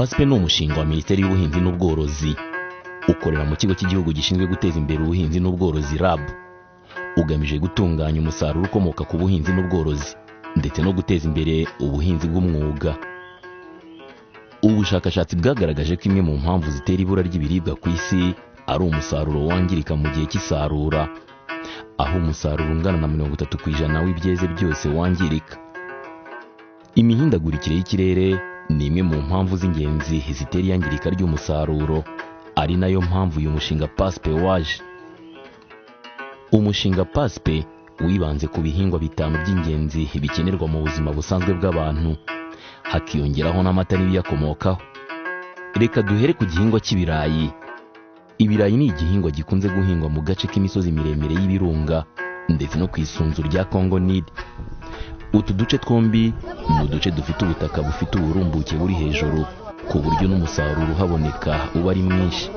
PASPE ni umushinga wa Minisiteri y'Ubuhinzi n'Ubworozi, ukorera mu Kigo cy'Igihugu gishinzwe guteza imbere ubuhinzi n'ubworozi, RAB. Ugamije gutunganya umusaruro ukomoka ku buhinzi n'ubworozi ndetse no guteza imbere ubuhinzi bw'umwuga. Ubushakashatsi bwagaragaje ko imwe mu mpamvu zitera ibura ry'ibiribwa ku isi ari umusaruro wangirika mu gihe cy'isarura, aho umusaruro ungana na 30% w'ibyeze byose wangirika. Imihindagurikire y'ikirere ni imwe mu mpamvu z'ingenzi zitera iyangirika ry'umusaruro, ari nayo mpamvu uyu mushinga PASPE waje. Umushinga PASPE wibanze ku bihingwa bitanu by'ingenzi bikenerwa mu buzima busanzwe bw'abantu, hakiyongeraho n'amata n'ibiyakomokaho. Reka duhere ku gihingwa cy'ibirayi. Ibirayi ni igihingwa gikunze guhingwa mu gace k'imisozi miremire y'ibirunga ndetse no ku isunzu rya Congo Nil. Utu duce twombi ni uduce dufite ubutaka bufite uburumbuke buri hejuru, ku buryo n'umusaruro uhaboneka uba ari mwinshi.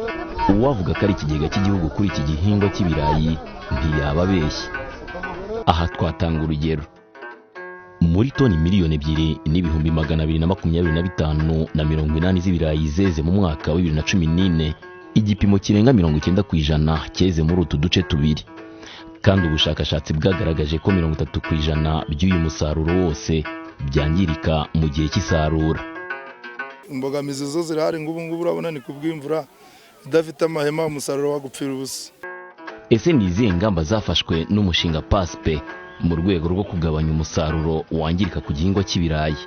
Uwavuga ko ari ikigega cy'igihugu kuri iki gihingwa cy'ibirayi ntiyaba abeshye. Aha twatanga urugero: muri toni 2,225,080 z'ibirayi zeze mu mwaka wa 2014, igipimo kirenga 90% cyeze muri utu duce tubiri. Kandi ubushakashatsi bwagaragaje ko 30% by'uyu musaruro wose byangirika mu gihe cy'isarura. Imbogamizi zo zirahari. Ngubu ngubu urabona ni kubw'imvura, idafite amahema umusaruro wagupfira ubusa. Ese ni izihe ngamba zafashwe n'umushinga PASPE mu rwego rwo kugabanya umusaruro wangirika ku gihingwa cy'ibirayi?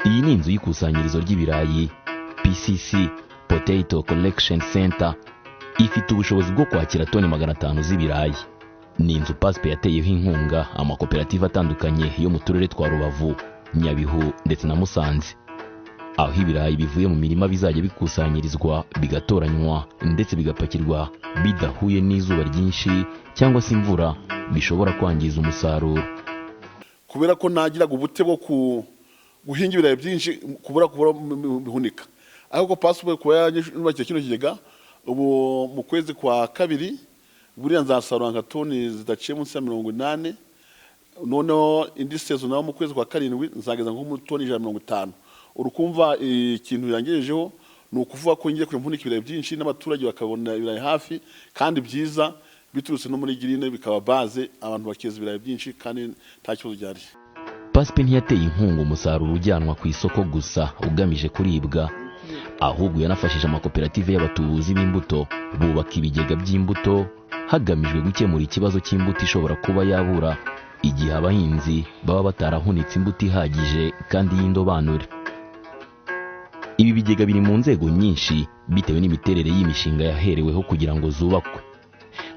Iyi ni inzu y'ikusanyirizo ry'ibirayi, PCC, Potato Collection Center. Ifite ubushobozi bwo kwakira toni 500 z'ibirayi. Ni inzu PASPE yateyeho inkunga amakoperative atandukanye yo mu turere twa Rubavu, Nyabihu ndetse na Musanze, aho ibirayi bivuye mu mirima bizajya bikusanyirizwa, bigatoranywa ndetse bigapakirwa bidahuye n'izuba ryinshi cyangwa se imvura bishobora kwangiza umusaruro. Kubera ko nagiraga ubute bwo guhinga ibirayi byinshi, kubura bihunika, ariko PASPE kuba yanyubakiye kino kigega, ubu mu kwezi kwa kabiri buriya nzasarura nka toni zidaciye munsi ya 80. Noneho indi saison naho mu kwezi kwa karindwi nzageza nko muri toni 150. Urukumva ikintu yangejejeho ni ukuvuga ko ngiye kujya mpunika ibirayi byinshi, n'abaturage bakabona ibirayi hafi kandi byiza, biturutse no muri Green, bikaba base, abantu bakeza ibirayi byinshi kandi nta kibazo gihari. PASPE ntiyateye inkunga umusaruro ujyanwa ku isoko gusa ugamije kuribwa, ahubwo yanafashije amakoperative y'abatubuzi b'imbuto bubaka ibigega by'imbuto, hagamijwe gukemura ikibazo cy'imbuto ishobora kuba yabura igihe abahinzi baba batarahunitse imbuto ihagije kandi y'indobanure. Ibi bigega biri mu nzego nyinshi bitewe n'imiterere y'imishinga yahereweho kugira ngo zubakwe.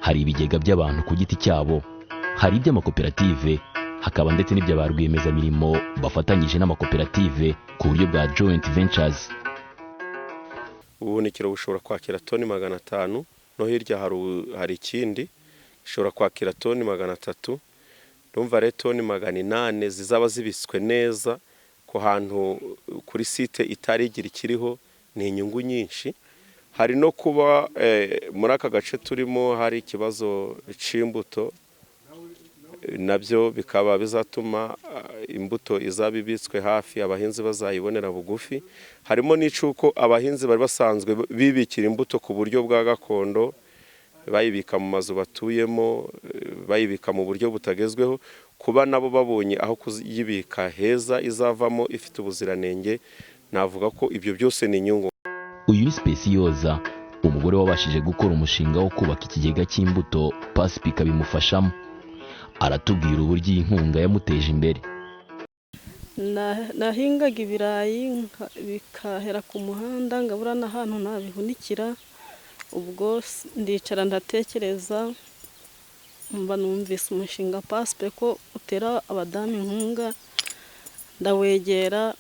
Hari ibigega by'abantu ku giti cyabo, hari iby'amakoperative, hakaba ndetse n'ibya ba rwiyemezamirimo bafatanyije n'amakoperative ku buryo bwa joint ventures. Ubuhunikiro bushobora kwakira toni 500, no hirya hari ikindi gishobora kwakira toni 300. Ndumva rero toni 800 zizaba zibitswe neza ku hantu kuri site itarigira ikiriho ni inyungu nyinshi. Hari no kuba muri aka gace turimo hari ikibazo cy'imbuto, nabyo bikaba bizatuma imbuto izaba ibitswe hafi, abahinzi bazayibonera bugufi. Harimo n'icyuko abahinzi bari basanzwe bibikira imbuto ku buryo bwa gakondo, bayibika mu mazu batuyemo, bayibika mu buryo butagezweho, kuba nabo babonye aho kuyibika heza izavamo ifite ubuziranenge, navuga ko ibyo byose ni inyungu. Uyu ni Spesiyoza, umugore wabashije gukora umushinga wo kubaka ikigega cy'imbuto, PASPE ikabimufashamo. Aratubwira uburyo iyi nkunga yamuteje imbere. Nahingaga ibirayi bikahera ku muhanda, ngabura n'ahantu nabihunikira. Ubwo ndicara ndatekereza, mba numvise umushinga PASPE ko utera abadamu inkunga, ndawegera,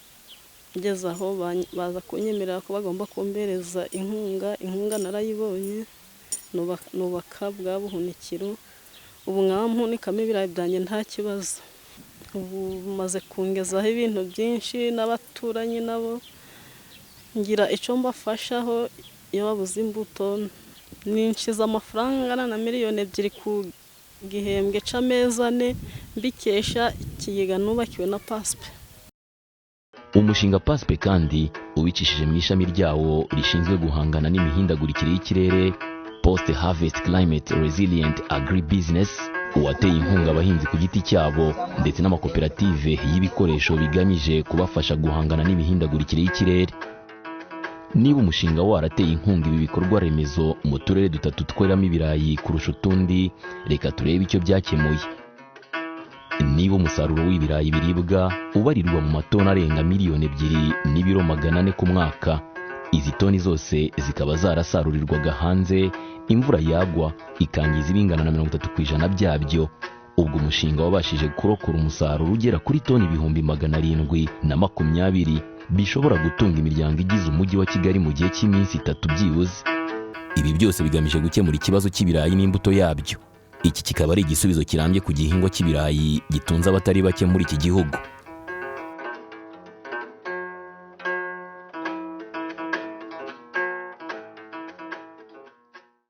ngeze aho baza kunyemerera ko bagomba kumpereza inkunga. Inkunga narayibonye, nubaka bwa buhunikiro, ubu nkaba mpunikamo ibirayi byanjye nta kibazo. Ubu bumaze kungezaho ibintu byinshi, n'abaturanyi nabo ngira icyo mbafashaho iyo babuze imbuto. Ninjiza amafaranga angana na miliyoni 2 ku gihembwe cy'amezi 4, mbikesha ikigega nubakiwe na PASPE. Umushinga PASPE kandi Ubicishije mu ishami ryawo rishinzwe guhangana n'imihindagurikire y'ikirere, Post Harvest Climate Resilient Agribusiness, wateye inkunga abahinzi ku giti cyabo ndetse n'amakoperative y'ibikoresho bigamije kubafasha guhangana n'imihindagurikire y'ikirere. Niba umushinga warateye inkunga ibi bikorwa remezo mu turere dutatu tweramo ibirayi kurusha utundi, reka turebe icyo byakemuye. Niba umusaruro w'ibirayi biribwa ubarirwa mu matoni arenga 2,400,000 ku mwaka, izi toni zose zikaba zarasarurirwaga hanze, imvura yagwa ikangiza ibingana na 30% byabyo, ubwo umushinga wabashije kurokora umusaruro ugera kuri toni 720,000 bishobora gutunga imiryango igize Umujyi wa Kigali mu gihe cy'iminsi 3 byibuze. Ibi byose bigamije gukemura ikibazo cy'ibirayi n'imbuto yabyo. Iki kikaba ari igisubizo kirambye ku gihingwa cy'ibirayi gitunze abatari bake muri iki gihugu.